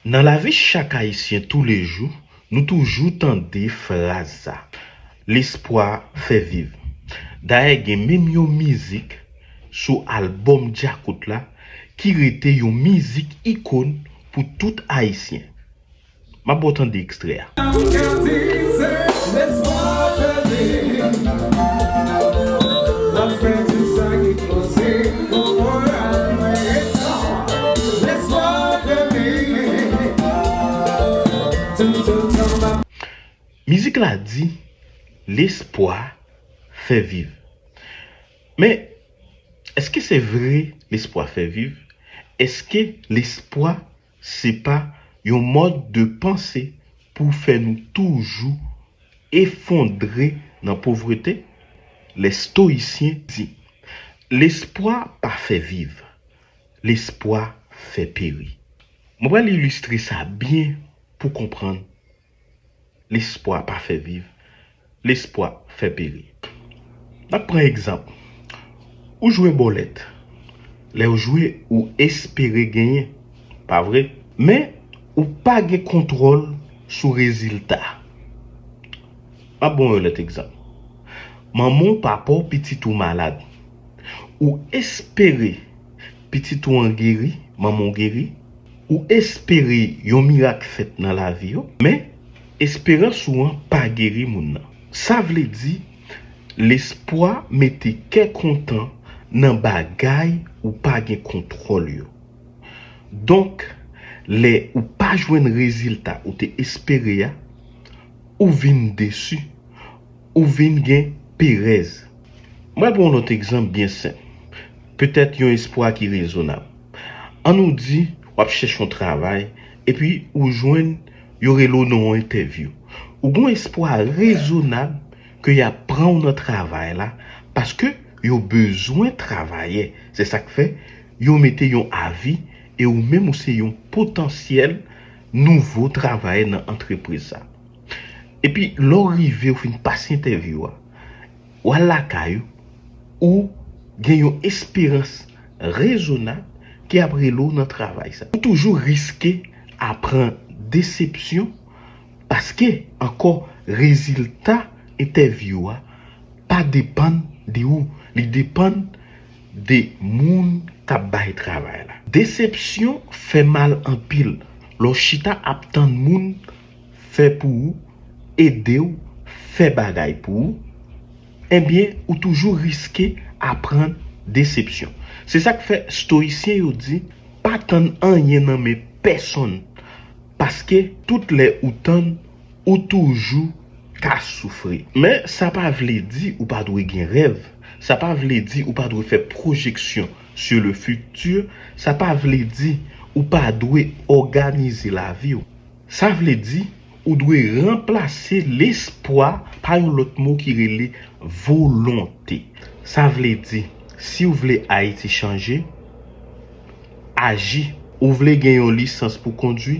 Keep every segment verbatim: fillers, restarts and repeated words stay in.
Nan lavi chak Ayisyen toulejou, nou toujou tande fraz sa, lespwa fè viv. Dayè, gen menm yon mizik sou albòm Djakout la ki rete yon mizik ikòn pou tout Ayisyen. M ap ba w tande ekstrè a. Mizik la di, lespwa fè viv. Men, èske se vre lespwa fè viv? Èske lespwa se pa yon mòd de panse pou fè nou toujou efondre nan povrete? Lè stoyisyen di, lespwa pa fè viv, lespwa fè peri. Mwen pral ilistre sa byen pou konprann lespwa pa fè viv, lespwa fè peri. N ap pran egzanp. Ou jwe bòlèt. Lè w jwe, ou espere genyen, pa vre? Men, ou pa gen kontwòl sou rezilta. M ap ba w yon lòt egzanp. Manman w, papa w, pitit ou malad. Ou espere pitit ou an geri, manman w geri. Ou espere yon mirak fèt nan lavi yo, men esperans ou an pa geri moun nan. Sa vle di, lespwa mete kè kontan nan bagay ou pa gen kontwòl yo. Donk, lè ou pa jwenn rezilta ou te espere a, ou vin desi, ou vin gen perèz. Mwen pran yon lòt egzanp byen senp. Petèt yon espwa ki rezonab. Ann nou di w ap chèche yon travay, epi ou jwenn yo rele w nan yon entèvyou. Ou gen yon espwa rezonab ke y ap pran w nan travay la, paske yo bezwen travayè. Se sa k fè yo mete yon avi, e ou menm ou se yon potansyèl nouvo travayè nan antrepriz sa. Epi lè w rive, ou fin pase entèvyou a, w al lakay ou, ou gen yon esperans rezonab ke y ap rele w nan travay sa. Ou toujou riske ap pran desepsyon, paske ankò rezilta entèvyou a pa depann de ou, li depann de moun k ap bay travay la. Desepsyon fè mal anpil lè w chita ap tann moun fè pou ou, ede w, fè bagay pou ou, ebyen, ou toujou riske ap pran desepsyon. Se sa k fè stoyisyen yo di, pa tann anyen nan men pèsonn, paske tout lè ou tann, ou toujou ka soufri. Men, sa pa vle di ou pa dwe gen rèv. Sa pa vle di ou pa dwe fè pwojeksyon sur le futur. Sa pa vle di ou pa dwe òganize lavi w. Sa vle di ou dwe ranplase lespwa pa yon lòt mo ki rele volonte. Sa vle di, si w vle Ayiti chanje, aji. Ou vle gen yon lisans pou kondwi?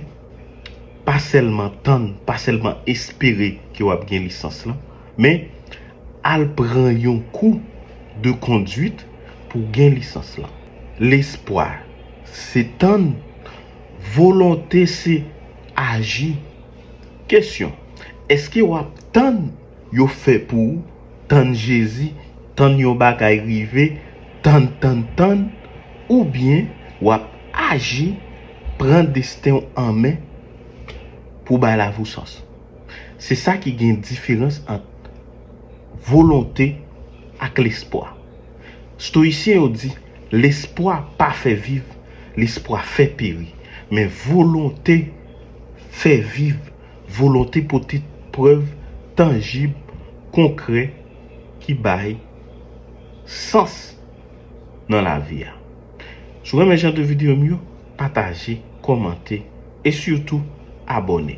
Pa sèlman tann, pa sèlman espere ke w ap gen lisans lan, men al pran yon kou de kondwit pou w gen lisans lan. Lespwa se tann, volonte se aji. Kesyon, èske w ap tann yo fè pou ou, tann Jezi, tann yon bagay rive, tann, tann, tann, oubyen w ap aji, pran desten w an men pou w bay lavi w sans? Se sa ki gen diferans ant volonte ak lespwa. Stoyisyen yo di, lespwa pa fè viv, lespwa fè peri. Men volonte fè viv, volonte pote prèv tanjib, konkrè ki bay sans nan lavi a. Si w renmen jan de videyo m yo, pataje, kòmante e sitou abòne.